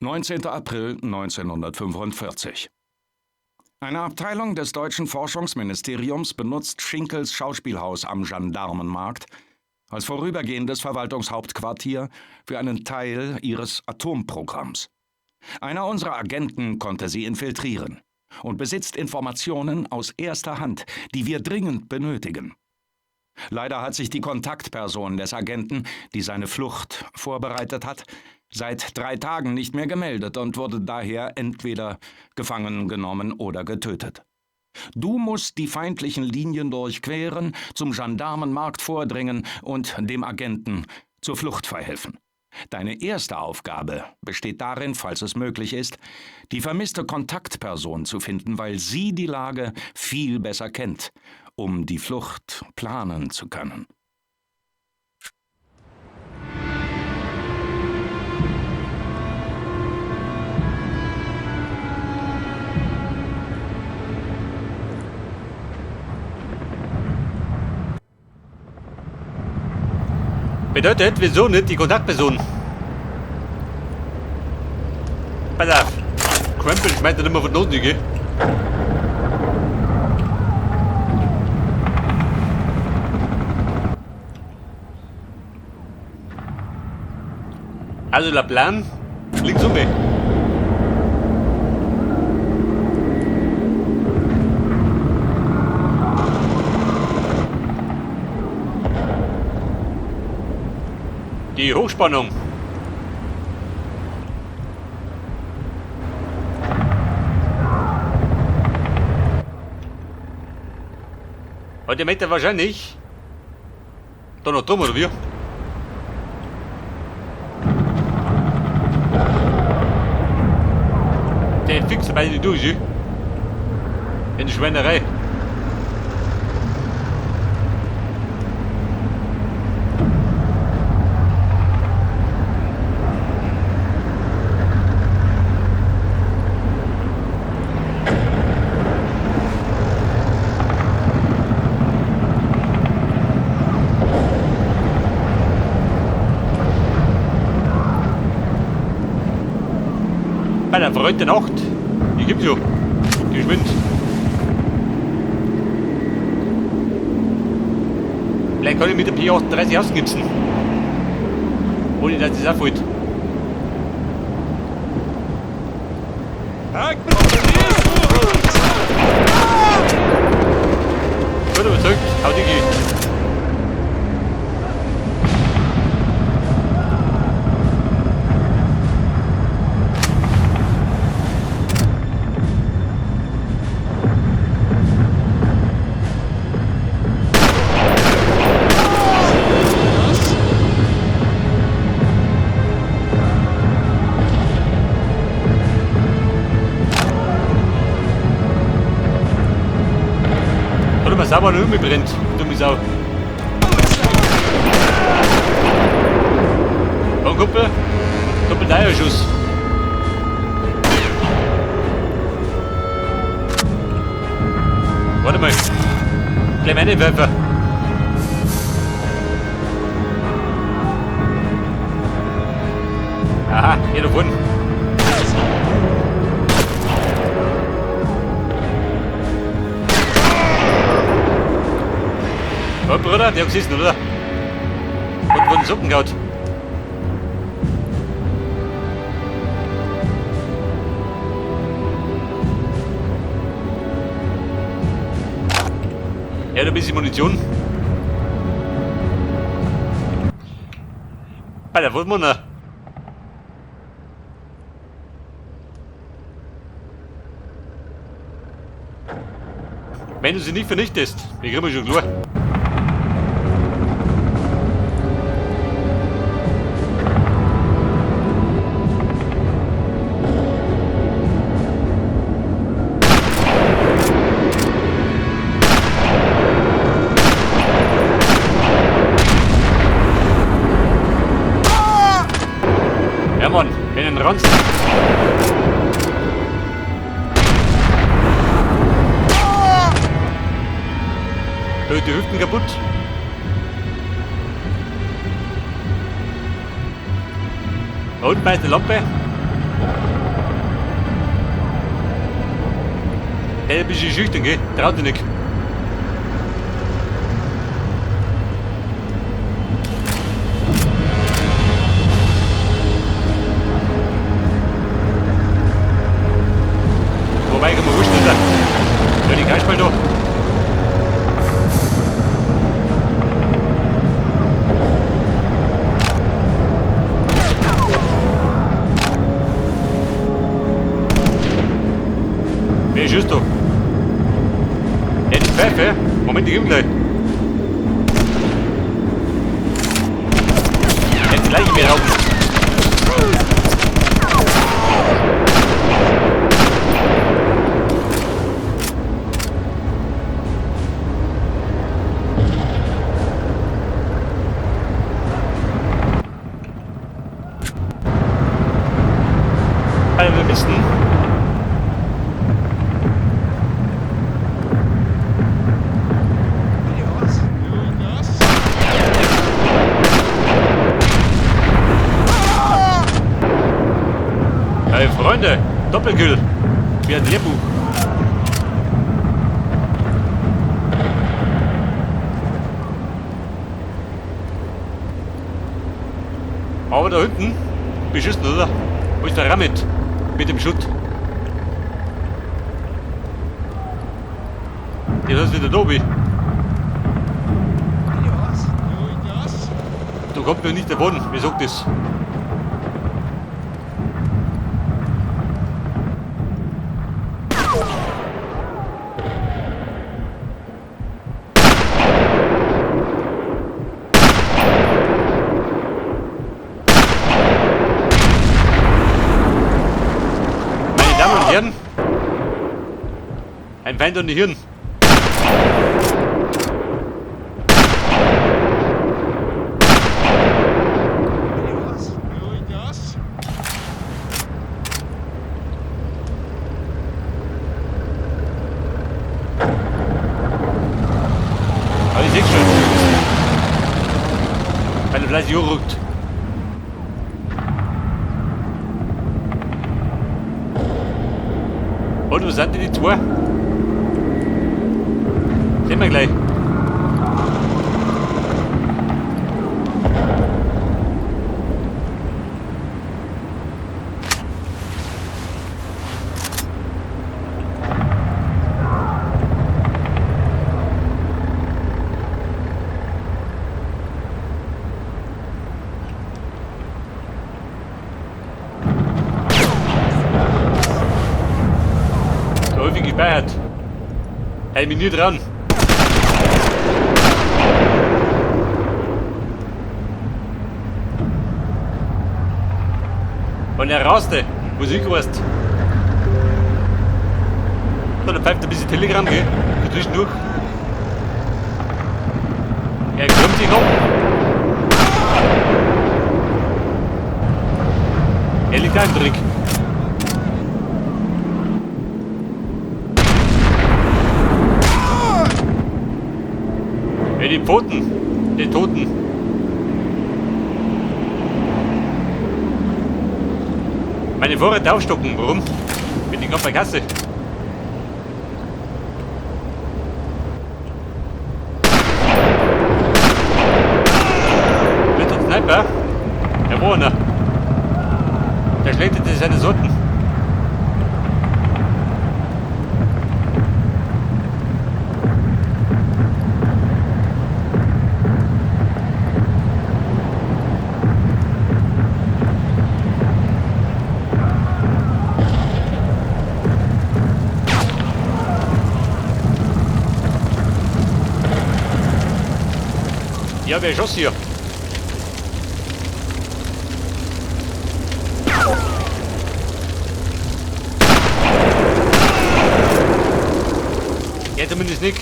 19. April 1945. Eine Abteilung des deutschen Forschungsministeriums benutzt Schinkels Schauspielhaus am Gendarmenmarkt als vorübergehendes Verwaltungshauptquartier für einen Teil ihres Atomprogramms. Einer unserer Agenten konnte sie infiltrieren und besitzt Informationen aus erster Hand, die wir dringend benötigen. Leider hat sich die Kontaktperson des Agenten, die seine Flucht vorbereitet hat, seit 3 Tagen nicht mehr gemeldet und wurde daher entweder gefangen genommen oder getötet. Du musst die feindlichen Linien durchqueren, zum Gendarmenmarkt vordringen und dem Agenten zur Flucht verhelfen. Deine erste Aufgabe besteht darin, falls es möglich ist, die vermisste Kontaktperson zu finden, weil sie die Lage viel besser kennt, um die Flucht planen zu können. Bedeutet, wir suchen nicht die Kontaktperson. Pass auf. Krempel schmeißt nicht immer von unten, gell? Also der Plan links um mich. Die Hochspannung. Heute Meter wahrscheinlich. Da noch drum, oder wie? Der fixe bei die Dusche. In die Schweinerei. Bei der Freund der Nacht, die gibt's ja. Die schwimmt. Vielleicht kann ich mit der P38 ausknipsen. Ohne dass es auffällt. Gut überzeugt, haut die. Sauber noch immer brennt, dumme Sau. Komm, Kumpel. Doppel-Eierschuss. Warte mal. Gleich meine Werfer. Aha, hier da vorne. Oh, Bruder, der hat gesessen, oder? Und wurden Socken gehauen. Ja, da ein bisschen Munition. Alter, wo ist man da? Wenn du sie nicht vernichtest, wir kriegen wir schon klar. Ja, Mann, wenn den Ranzen. Da die Hüften kaputt. Da unten ist die Lampe. Der ist ein bisschen schüchtern, gell? Traut dich nicht. Wobei, kann man wurscht nicht. Ja, die Kasperl da. Wer ist da? Ja, die Pfeife. Moment, ich komm gleich. Jetzt gleich mehr rauben. Also wir wissen. Hey Freunde, Doppelkill. Wie ein Lehrbuch. Aber da hinten, beschissen, oder? Wo ist der Ramit? Mit dem Schutt. Der ist wieder da, wie. Du kommst mir nicht davon, wie sagt das? Meine Damen und Herren, ein Feind und Hirn. Aber ich seh's schon. Weil er fleißig rückt. Und wo sind denn die zwei? Sehen wir gleich. So häufig gespeichert. Halt mich nie dran. Und er raste, Musik weißt. So, da pfeift ein bisschen Telegram, gell? Dazwischendurch. Er krümmt sich ab. Er liegt da im Dreck. Ja, die Pfoten, die Toten. Meine Vorräte aufstocken, warum? Bin ich gerade bei Kasse. Mit dem Sniper? Ja, wo einer? Der schlägt jetzt seine Sorten. Ja, wer schoss hier? Ja, zumindest nicht.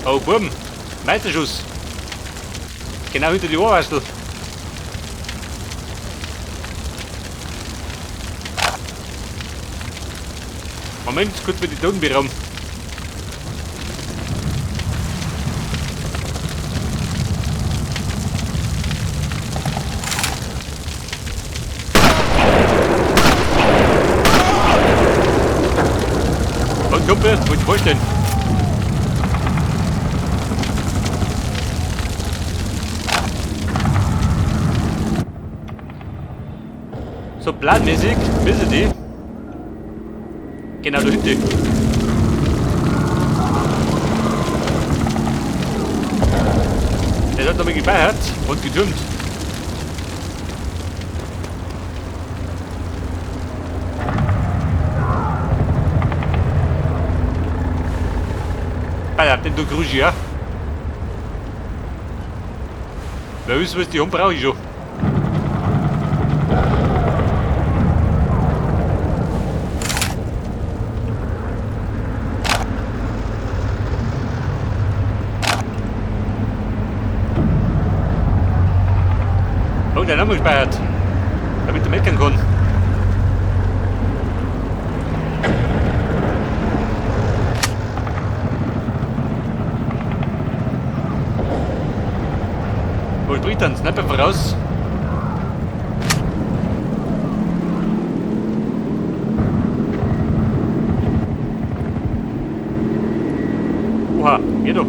Oh, Buben, Meisterschuss. Genau hinter die Ohrwaschel. Moment, kurz mit die Toten berauben. Und Kumpel, wollte ich vorstellen. So planmäßig, wissen die. Genau da hinten. Der hat nochmal gespeichert und getürmt. Ah ja, den du Gruschi, ja? Wer wissen, was die haben, brauche ich schon. Oh, der Name gespeichert. Damit er meckern kann. Wo spricht dann? Sniper voraus. Oha, geh doch.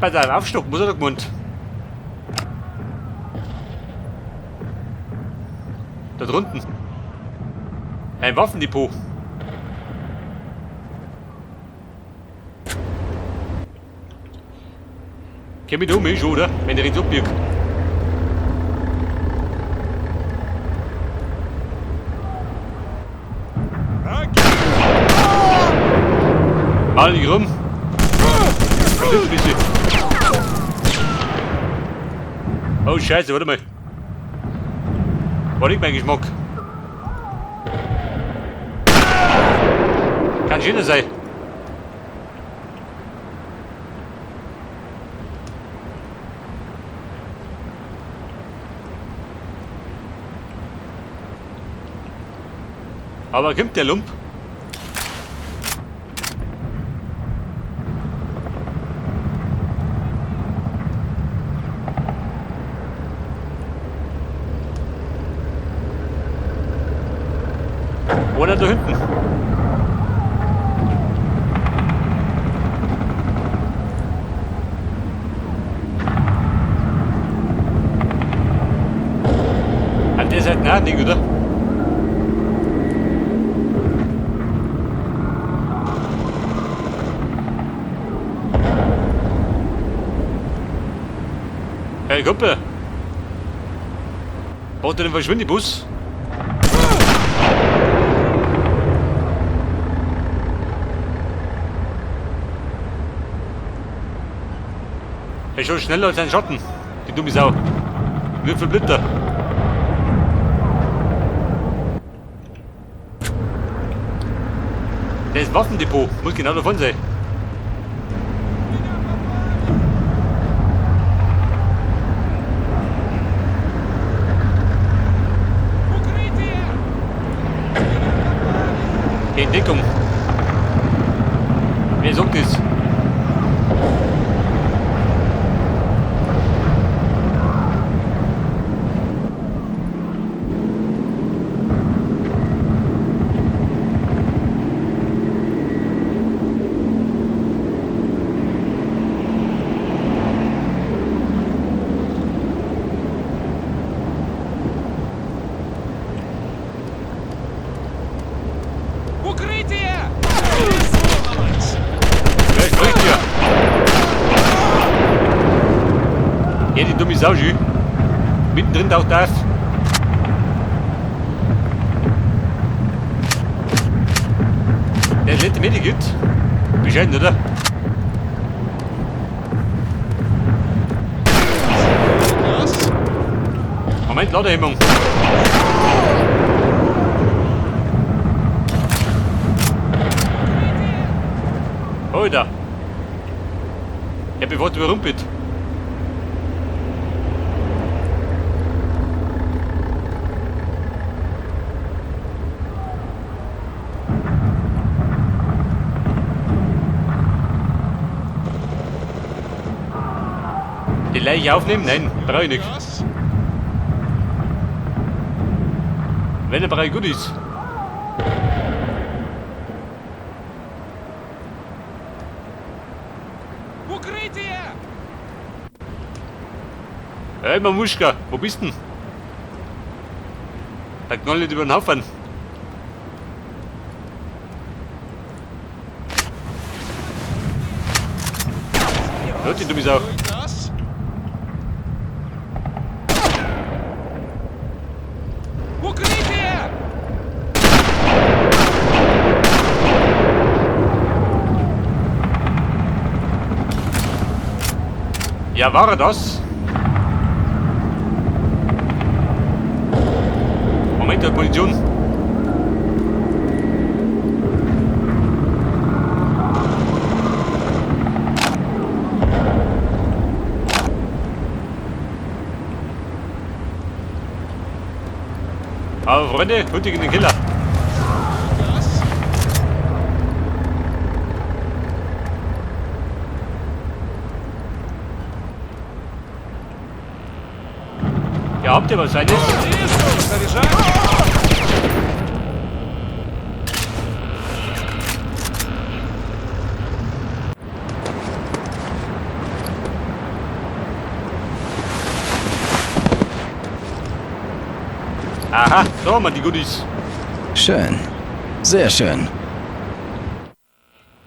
Bei seinem Aufstock muss er doch gemeint. Da drunten. Ein Waffendepot. Kenn mich da um, eh schon, oder? Wenn der jetzt abbiegt. Mal nicht rum. Ein bisschen. Oh Scheiße, warte mal. War nicht mein Geschmack. Kann schöner sein. Aber kommt der Lump? Oder da hinten. An der Seite auch nicht, oder? Hey Kumpel! Braucht ihr den Verschwindebus? Er ist schon schneller als ein Schatten, die dumme Sau. Würfelblitter. Der ist Waffendepot, muss genau davon sein. Geh in Deckung. Wer sagt das? Wer spricht hier? Ja, die dumme Sau schon. Mittendrin taucht auf. Letzte Medikit. Bescheiden, oder? Moment, Ladehemmung. Alter. Ich hab mich fast überrumpelt. Die Leiche aufnehmen? Nein, brauche ich nicht. Wenn, dann brauche ich Goodies. Hey Mamuschka, wo bist denn? Da knall nicht über den Haufen. Leute, du bist auch. Ja, war er das? Moment, der hat Munition. Aber Freunde, hol dich in den Keller. Ja, habt ihr was Feines? Aha, da haben wir die Goodies. Schön. Sehr schön.